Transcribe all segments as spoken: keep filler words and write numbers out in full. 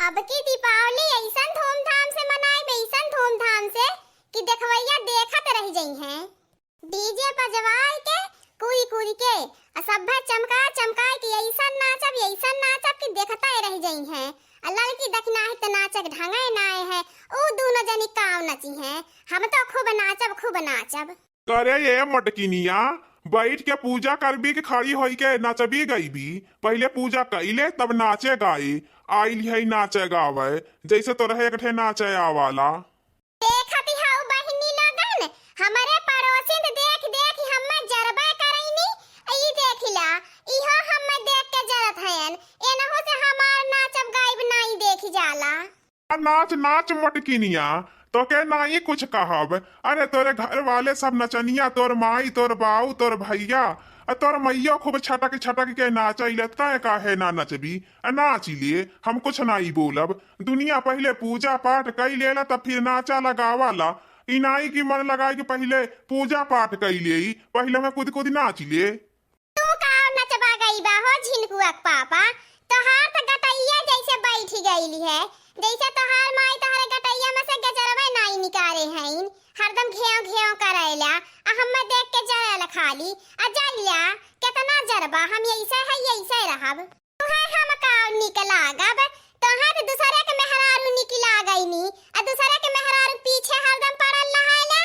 अब की दीपावली अइसन धूमधाम से मनाइब, अइसन धूमधाम से कि देखवइया देखत रहि जइहें। DJ बजवाइ के, कूदि कूदि के, आ सभे चमकाइ चमकाइ के अइसन नाचब, अइसन नाचब कि देखतइ रहि जइहें। आ ललकी दखिनाही त नाचे क ढंगइ नाइ है, ऊ दूनो जनी काव नचिहें। हम तउ खूब नाचब, खूब नाचब। करे ए मोटकिनिया, बइठ के पूजा करबी कि खड़ी होइ के नचबी गइबी? पहिले पूजा कइ ले, तब नाचे गाए। आइल हइ नाचे गावे, जइसे तोरहे एक ठे नाचे आवाला। देखति हउ बहिनी लोगन, हमरे पड़ोसिन देखि देखि हम्मे जरबे करइनी। ई देखि ला, इहो हम्मे देखि के जरत हयन। एनहु से हमार नाचब गाइब नाई देखि जाला। आ नाच नाच मोटकिनिया, तोके नाई कुछ कहब। अरे तोरे घर वाले सब नचनिया, तोर माई, तोर बाऊ, तोर भइया, आ तोर मइयो खूब छटक छटक के नाचइले, तैं काहे ना नचबी? आ नाचि ले, हम कुछ नाई बोलब। दुनिया पहिले पूजा पाठ कइ लेला, तब फिर नाचा लगावाला। ई नाई कि मन लगाइ के पहिले पूजा पाठ कइ लेई, पहिले में कूदि कूदि नाचि ले। तू का नचबा गइबा हो झिनकुआ के पापा? तोहार त गटइया जइसे बइठि गइली है, जइसे तोहार माई तोहरे गटइया में से गजरवे नाई निकारे हइन, हरदम घेंव घेंव करइला, आ हम्मे देखि के जरल खाली, आ जरिया केतना जरबा, हम अइसे है, अइसे रहब। तुहे हम का निक लागब? तोहे त दुसरे के मेहरारू निक लागइनी, आ दुसरे के मेहरारू पीछे हरदम पड़ल रहइला,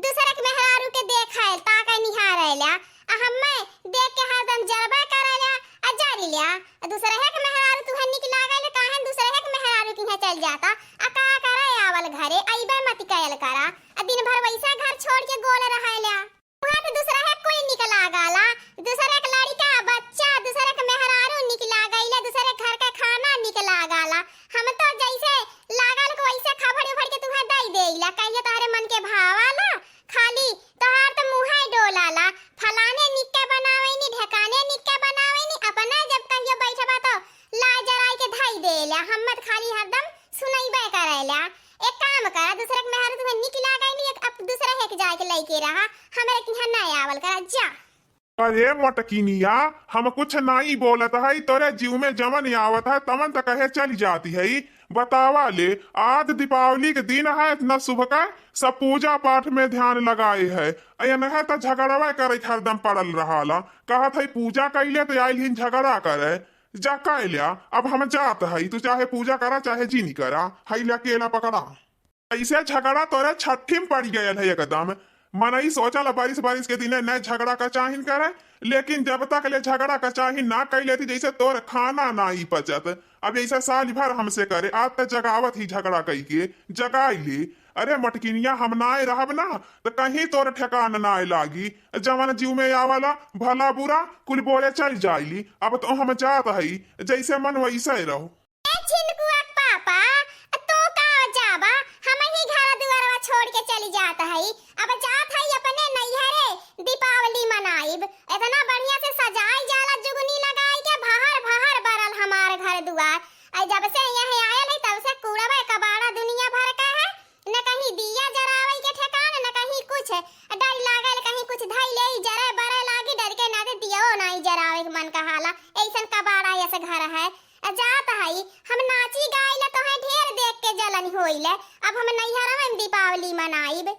दुसरे के मेहरारू के देखइल, ताकइ निहारइला, आ हम्मे देखि के हरदम जरबे करइला, आ जरिला, आ दुसरे के मेहरारू तुहे निक लागइल, काहे दुसरे के मेहरारू किहाँ चल जाता, आ का करइ आवल घरे, अइबे मति कइल करा, आ दिन भर वइसे घर छोड़ि के गोल रहइला। उहाँ त दुसरे के कुल निक लागाला, दुसरे के लड़िका, बच्चा, दुसरे के मेहरारू निक लागइले, दुसरे के घर के खाना निक लागाला। हम तउ जइसे लागल को वइसे खभड़ि उभड़ि के तुहे दइ देइला, कहिए तोहरे मन के भावाला, खाली तोहार त मुँहे डोलाला, फलाने निक के बनावइनी, ढेकाने निक के बनावइनी, अपने जब कहियो बइठबा तउ लाइ जराइ के धइ देइला, हम्मे त खाली हरदम सुनइबे करइला। एक काम करा, दुसरे के मेहरारू तुहे निक लागइनी, एक अप-, दुसरे के जाइके लइके रहा, हमरे किहाँ नाइ आवल करा, जा। अरे मोटकिनिया, हम कुछ नाई बोलत हई, तोरे जीव में जवन आवत है, तवन त कहे चली जाती है। बतावा ले, आज दीपावली के दिन है, इतना शुभ का सब पूजा पाठ में ध्यान लगाए है। अयनहे त झगड़वे करे के हरदम पड़ल रहाला। कहत है पूजा कइले त आइल हिन झगड़ा करे। जा कइ ल्या, अब हम जात हई, तू चाहे पूजा करा, चाहे जिन करा, हई ल्या केला पकड़ा। अइसे झगड़ा तोरे छट्ठी में पड़ि गयल है एकदम। मनई सोचल बरिस बरिस के दिने न झगड़ा कचाहिन करे, लेकिन जब तक ले झगड़ा कचाहिन ना कइ लेती, जइसे तोर खाना नाई पचत। अब अइसे साल भर हमसे करे, आज त जगावत ही झगड़ा कइ के, जगाइ ले। अरे मोटकिनिया, हम नाय रहब ना, त कहीं तोर ठेकान नाय लागी। जवन जीव में आवाला, भला बुरा, कुल बोले चल जाइली। अब तो हम जात हई, जइसे मन वइसे रहो। ए झिनकुआ के पापा, तू का जाबा? हमही घर दुआरवा छोड़ के चली जात हई। अब जात हई अपने नैहरे, दीपावली मनाइब। इतना बढ़िया से सजाई जाला, जुगनी लगाई के, भहर भहर बरल हमार घर दुआर। अइ जब से यहाँ आयल है, तब से कूड़वा कबाड़ा दुनिया भर का है। न कहीं दिया जरावे के ठेकान, न कहीं कुछ। डर लागल कहीं कुछ धइ लेई, जरे बरे लागी, डर के नाते दियो नाई जरावे के मन कहाला। अइसन कबाड़ा यस घर है। आ जात हई, हम नाची गाइला तोहे ढेर देख के जलन होइले। अब हम नैहरवे में दीपावली मनाइब।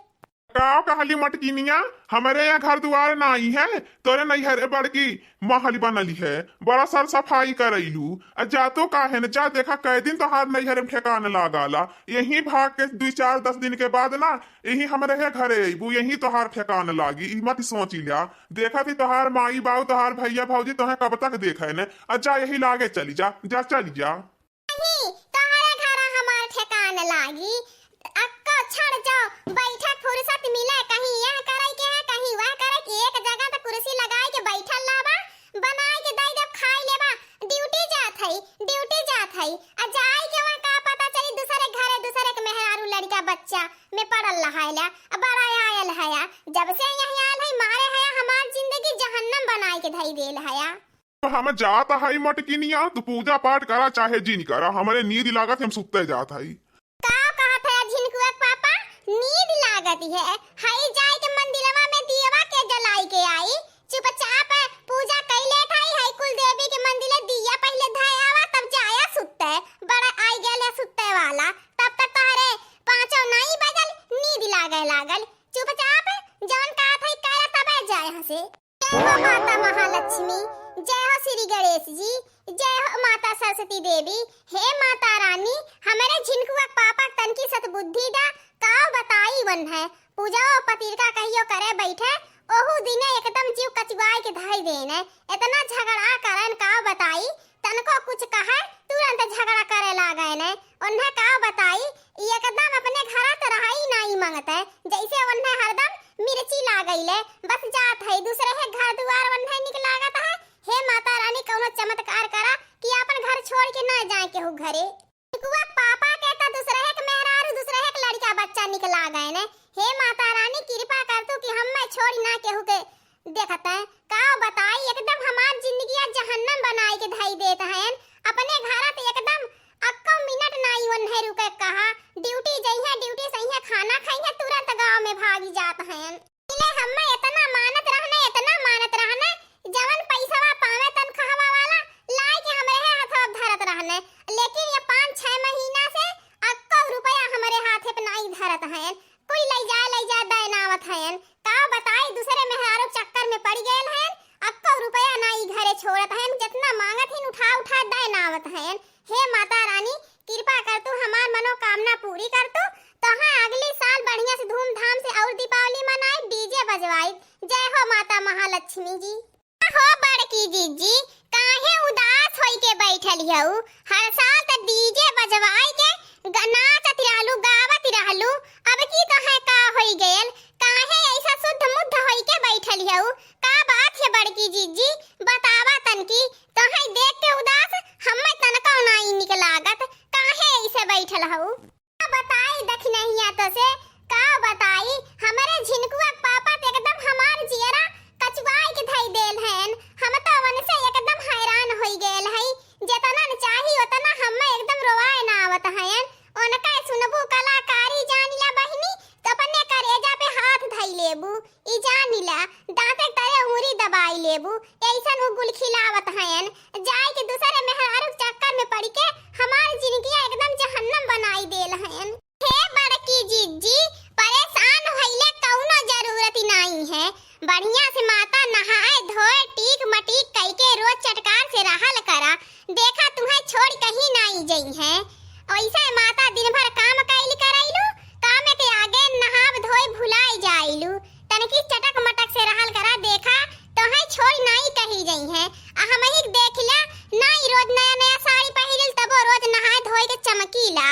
का कहली मटकिनिया, हमरे यहाँ घर दुआर नाई है, तोरे नैहरे बड़की महल बनली है, बड़ा सर सफाई करैलू। आ जातो काहे न, जा देखा कै दिन तोहार नैहरे में ठेकान लागाला। यहीं भाग के दुइ चार दस दिन के बाद ना, यहीं हमरे है घरे अइबू, यहीं तोहार ठेकान लागी। ई मत सोची ल्या, देखत ही तोहार माई बाऊ, तोहार भइया भौजी तोहे कब तक देखे न। आ जा यही लागे चली जा, जा चली जा। नहीं, तोहरे घरा हमार ठेकान लागी। अक्को छड़ जाओ, बैठक फुर्सत मिले, कहीं यह करे के है, कहीं वह करे के, एक जगह त कुर्सी लगाए के बैठल रहबा, बनाए के दई देब, खाई लेबा। ड्यूटी जात हई, ड्यूटी जात हई, आ जाए के वहाँ का पता चली दूसरे घरे, दूसरे के मेहरारू लड़का बच्चा में पड़ल रहायला, आ बड़ा आयल हया। जब से यहीं आयल हई, मारे हया हमार जिंदगी जहन्नम बनाए के धई देल हया। हम जात हई मटकिनिया, तू पूजा पाठ करा चाहे जिन करा, हमरे नींद लागत, हम सुत्ते जात हई। का कहत है झिनकुआ के पापा? नींद लागत है, हई जाए के मंदिरवा में दियवा के जलाई के आई, चुपचाप पूजा कई लेत हई, हई कुल देवी के मंदिर दिया पहिले धय आवा, तब जाया सुत्ते। बड़ा आई गेल है हे माता रानी, हमरे झिनकुआ के पापा के तनकी सतबुद्धि दा, काव बताई वन्है। पूजवा पतिरका कहियो करे बैठे, ओहू दिने एकदम जीव कचुआई के धई देने। इतना झगड़ा करन, काव बताई, तनको कुछ कहे, तुरंत झगड़ा करे लागेने। उन्हें काव बताई, ई एकदम अपने घरा त रहाई नाई मांगत है, जैसे उन्हें हरदम मिर्ची लागैले, बस जात है, दूसरे है घर दुआर उन्हें निक लागत है। हे माता रानी, कौनो चमत्कार करा कि आपन घर छोड़ के ना जाए केहू घरे। झिनकुआ के पापा के त दूसरे के मेहरारू, दूसरे के लड़का बच्चा निक लागेने। हे माता रानी, कृपा कर तू कि हम्मे छोड़ी ना केहू के देखत है। काव बताई, एकदम हमार जिंदगिया जहन्नम बनाई के धई देत हैं। अपने घरा त एकदम अक्को मिनट नाई ओन्हे रुके कहा। ड्यूटी जइहे, ड्यूटी सइहे, खाना खइहे, तुरंत गांव में भागी जात हैं। पहिले हम्मे इतना मानत रहने, इतना मानत रहने, जवन पैसवा पावे तनखहवा वाला, लाई के हमरे है हथवा धरत रहने। लेकिन ये पाँच छह महीना से अक्को रुपया हमरे हाथे पे नाई धरत हैं। कुल लई जा, लई जा, दय नावत हैं। काव बताई, दूसरे मेहरारू चक्कर में पड़ गयल हैं, अक्को रुपया नाई घरे छोड़त हैं, जितना मांगत हैं उठा उठा दय नावत हैं। हे माता रानी, कृपा कर तू, हमार मनोकामना पूरी कर तू, तोहां अगली साल बढ़िया से धूमधाम से और दीपावली मनाई, डीजे बजवाई। जय हो माता महालक्ष्मी जी। हो बड़की जीजी, काहे उदास होई के बैठल हऊ? हर साल त डीजे बजवाई के ग-, नाचत रहलू, गावत रहलू, अब की कहे का होई गयल? काहे ऐसा शुद्ध मुद्ध होई के बैठल हऊ? का बात है बड़की जीजी? बतावा तनकी, तोहई देख के उदास हम्मे तनको नाई निक लागत, काहे ऐसे बैठल हऊ? का बताई दखिनहिया तोसे, का बताई, हमरे झिनकुआ के पापा त एकदम हमार जियरा कचुआई के धई देल हैं। हम त उनसे एकदम हैरान होई गयल हई, जेतना न चाही ओतना हम्मे एकदम रोवाए ना आवत हैं। उनका सुनबू कलाकारी जानिला बहिनी, त अपने करेजा पे हाथ धई लेबू। ई जानिला, दांते तरे उंगरी दबाई लेबू, ऐसन उ गुल खिलावत हयन। जाए के दूसरे मेहरारू के चक्कर में पड़ के हमार जिंदगिया एकदम जहन्नम बनाई देल हयन। हे बड़की जीजी, परेशान होइले कउनो जरूरत नाई है। बढ़िया से माता नहाए धोए, टीक मटीक कइके रोज चटकार से रहल करा। देखा तुहें छोड़ कहीं नाई जइहें। ओइसे माता दिन भर काम कइल करइलू, काम के आगे नहाब धोए भुलाई जाइलू। तनकी चटक मटक से रहल करा, देखा तोहें छोड़ नाई कहीं जइहें। आ हमही के देखिला, नाई रोज नया नया साड़ी पहिरिल, तबो रोज नहाए धोए के चमकीला।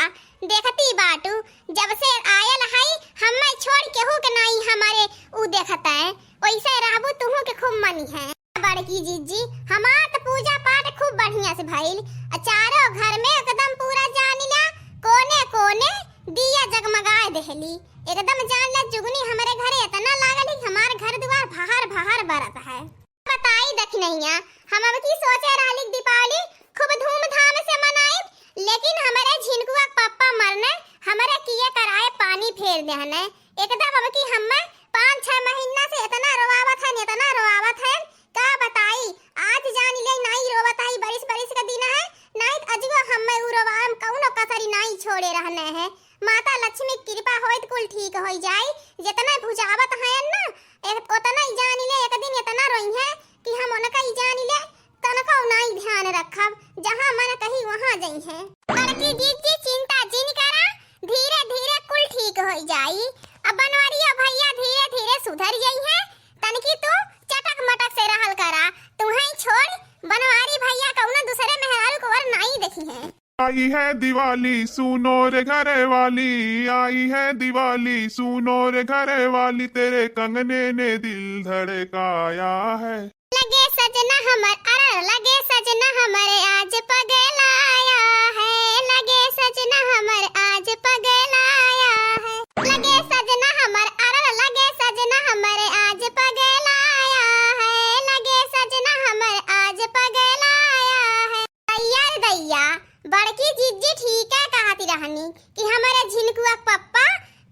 देखती बाटू, जब से आयल हई, हम्मे छोड़ केहू के नाई हमरे उ देखत है। ओइसे रहबू तुहू के खूब मनिहें। बड़की जीजी, हमार त पूजा पाठ खूब बढ़िया से भइल। आ चारों घर में एकदम पूरा जानिला कोने कोने दिया जगमगाए देहली। एकदम जानिला जुगनी हमरे घरे इतना लागल है कि हमार घर दुआर भहर भहर बरत है। बताई दखिनहिया, हम अब की सोचे रहली कि दीपावली खूब धूमधाम से मनाइब, लेकिन हमरे झिनकुआ के पप्पा मरने हमरे किए कराए पानी फेर देहने। एकदम अब की हम्मे पाँच छह महीना से इतना रोआवत हन, इतना रोआवत हन, का बताई। आज जानिले नाई रोवत हई, बरिस बरिस का दिन है, नाई त अजुआ हम्मे उ रोवाए में कउनो कसरी नाई छोड़े रहने है। माता लक्ष्मी के कृपा होई त कुल ठीक होई जाई। जितना भुजावत हयन ना, ए-, ओतना ही जानिले एक दिन इतना रोइहें कि हम उनका ही जानिले तनको नाई ध्यान रखब, जहाँ मन कही वहाँ जइहें। बड़की जीजी चिंता जिन करा, धीरे धीरे कुल ठीक होई जाई। अब बनवरिया भइया धीरे धीरे सुधर जइहें, तनकी तू चटक मटक से रहल करा। तुहें छोड़ बनवारी भइया कउनो दूसरे मेहरारू को और नाई देखिहें। आई है दिवाली, सुनो रे घरे वाली, आई है दिवाली, सुनो रे घरे वाली, तेरे कंगने ने दिल धड़काया है। लगे सजना हमर, अरे लगे सजना हमर आज पगलाया है, लगे सजना हमर आज पगलाया है, लगे सजना हमर, अरे लगे सजना हमर आज पगलाया है, लगे सजना हमर आज पगलाया है। दैया रे दैया, बड़की जिज्जी ठीके कहत रहनी कि हमरे झिनकुआ के पप्पा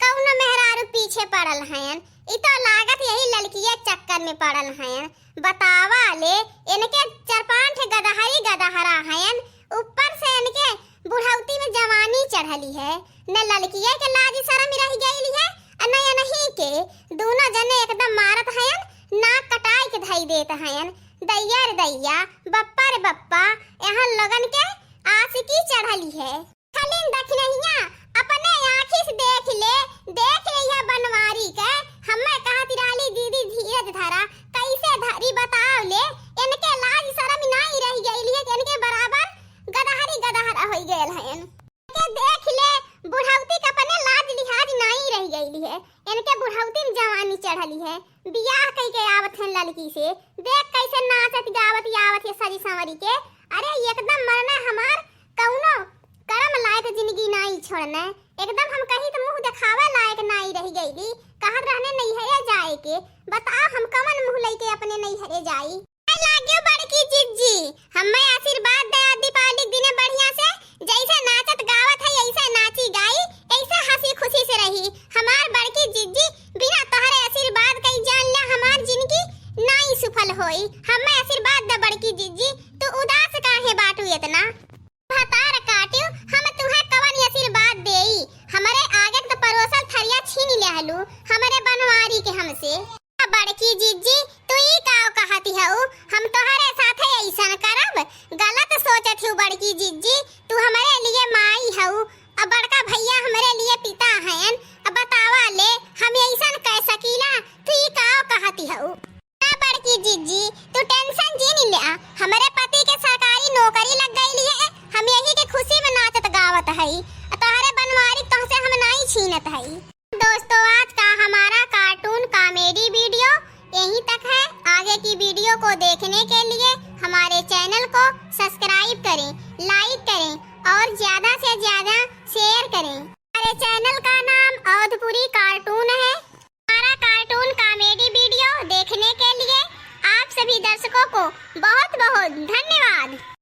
कउनो मेहरारू पीछे पड़ल हयन। ई तो लागत यही ललकिया चक्कर में पड़ल हयन। बतावा ले, इनके चार पांच ठे गदहरी गदहरा हयन, ऊपर से इनके बुढ़ौती में जवानी चढ़ली है। न ललकिया के लाज शरम रह गइली है, आ न इनही के। दूनो जने एकदम मारत हयन, नाक कटाई के धई देत हयन। दैया रे दैया, बप्पा रे बप्पा, एहन लोगन के आशिकी चढ़ली है। खलिन दखिनहिया, अपने आँखी से देख ले, देख ले यह बनवारी के। हम्मे कहत रहली, "दीदी धीरज धरा, कैसे धरी बताओ ले।" इनके लाज शरम नाई रह गइल है कि इनके बराबर गदहरी गदहरा होइ गइल है। के देख ले, बुढ़ौती के अपने लाज लिहाज नाई रह गइली है। इनके बुढ़ौती में जवानी चढ़ली है। बियाह कई के आवत हैं लड़की से, देख कैसे नाचत गावत आवत है सजी संवरी के। अरे एकदम मरने हमार कौनो करम लायक जिंदगी नाई छोड़ने। एकदम हम कहीं तो मुँह देखावे लायक नाई रह गइली। कहत रहने नैहरे जाए के, बताओ हम कवन मुँह लइके अपने नैहरे जाई। लागियो बड़की जिज्जी, हम्मे आशीर्वाद दे दीपावली के दिने बढ़िया से, जैसे नाचत गावत है, ऐसे नाची गाई, ऐसे हँसी खुशी से रही। हमार बड़की जिज्जी, बिना तोहरे आशीर्वाद कई जान ले हमार जिंदगी नाई सुफल होई। हम्मे आशीर्वाद दे बड़की जिज्जी, तू उदास काहे बाटू इतना? भतार काटियो, हम तुहे कवन आशीर्वाद देई? हमरे आगे तो परोसल थरिया छीन लेहलू, हमरे बनवारी के हमसे। बड़की जिज्जी, तू ई काव कहती हऊ? हम तोहरे साथे ऐसन करब? गलत सोचत हऊ बड़की जिज्जी, तू हमरे लिए माई हऊ, अब बड़का भैया हमरे लिए पिता हयन। अब बतावा ले, हम ऐसन कह सकीला? तू ई काव कहती हऊ? ना बड़की जिज्जी, तू tension जिन ल्या, हमरे पति के सरकारी नौकरी लग गइली है, हम यही के खुशी में नाचत गावत हई, तोहरे बनवारी तोहसे हम नाई छीनत हई। दोस्तों, आज का हमारा cartoon comedy video यहीं तक है। आगे की video को देखने के लिए हमारे channel को subscribe करें, like करें और ज्यादा से ज्यादा share करें। हमारे channel का नाम अवधपुरी cartoon है। हमारा cartoon comedy video देखने के लिए आप सभी दर्शकों को बहुत बहुत धन्यवाद।